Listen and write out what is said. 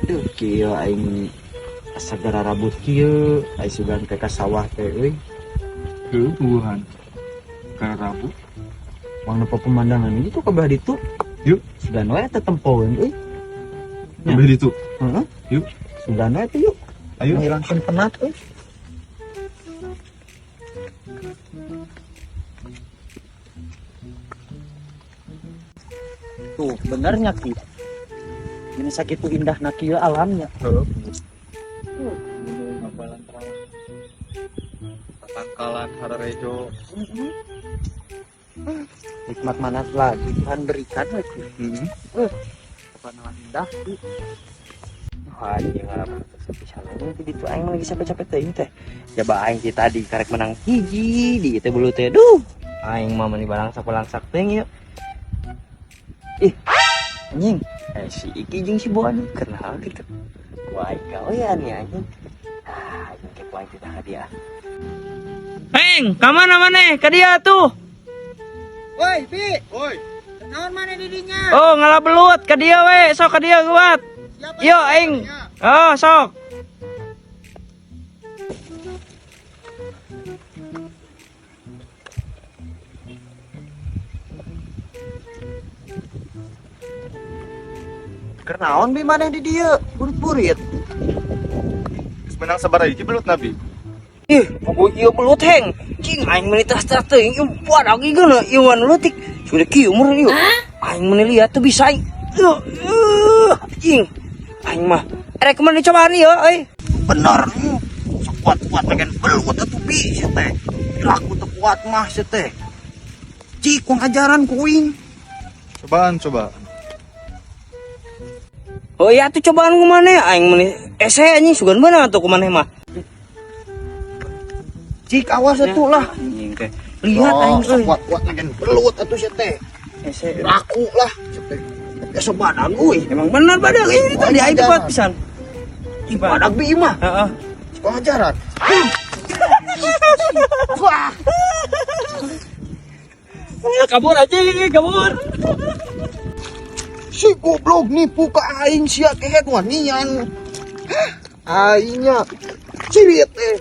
Duh, kieu aing asa gararabut kieu, aing sugan teh ka sawah teh euy. Heuh, puguhan. Rabu. Wang nepo pemandangan itu ka belah ditu. Yuk. Sugan we teh tempoeun euy. Ka belah ditu. Heeh. Yuk. Sugan we teh yuk. Ayo. Ngilangkeun penat euy. Tuh, benernya Ki. Ini sakitu indah na kieu alamnya. Heeh. Tatangkalan Hararejo. Nikmat mana lagi Tuhan berikan lagi. Heeh. Pemandangan indah Ki. Wah, ini ngalaman pisan ini di ditu aing lagi capek-capek teuing teh. Jaba aing ti tadi karek menang hiji di teh belut teh. Duh, aing mah meuni balangsak balangsak teuing ieu. Ih, anjing. Si Iki jeung si Boan kenal gitu. Wah, aing gawean ya anjing. Ah, anjing kepo aing teh ka dia. Heng, ka mana maneh? Ka dia tuh. Woi, Bi. Woi. Naon maneh di dinya? Oh, ngalah belut ka dia we, sok ka dia kuat. Siapa Yo aing. Oh, sok. Kenaon bi maneh di dieu? Burit-burit. Geus menang sabaraha hiji belut nabi? Ih, puguh ieu belut heng. Cing aing meuni teras-teras teuing ieu badag ieu geuna ieu anu leutik. Sudah kieu umur ieu. Aing meuni lihat tuh bisa aing. Cing. Aing mah erek mana dicobaan ieu euy. Bener. Sekuat-kuat pengen belut atuh bi sia teh. Laku teu kuat mah sia teh. Cik kuang ajaran ku uing. Cobaan, cobaan. Oh iya tuh cobaan ku maneh aing meuni ese anjing sugan beunang atuh ku maneh mah. Cik awas atuh lah. Anjing teh. Lihat aing euy. Sekuat-kuat pengen belut atuh sia teh. Ese Laku lah sia teh. Biasa badag euy. emang bener badag ini tadi aing kuat pisan. Ih, badag bi mah. Heeh. Kuang ajaran. Wah. Kabur aja, kabur. Si goblok nipu ka aing sia kehet wanian. Aingnya cirit eh.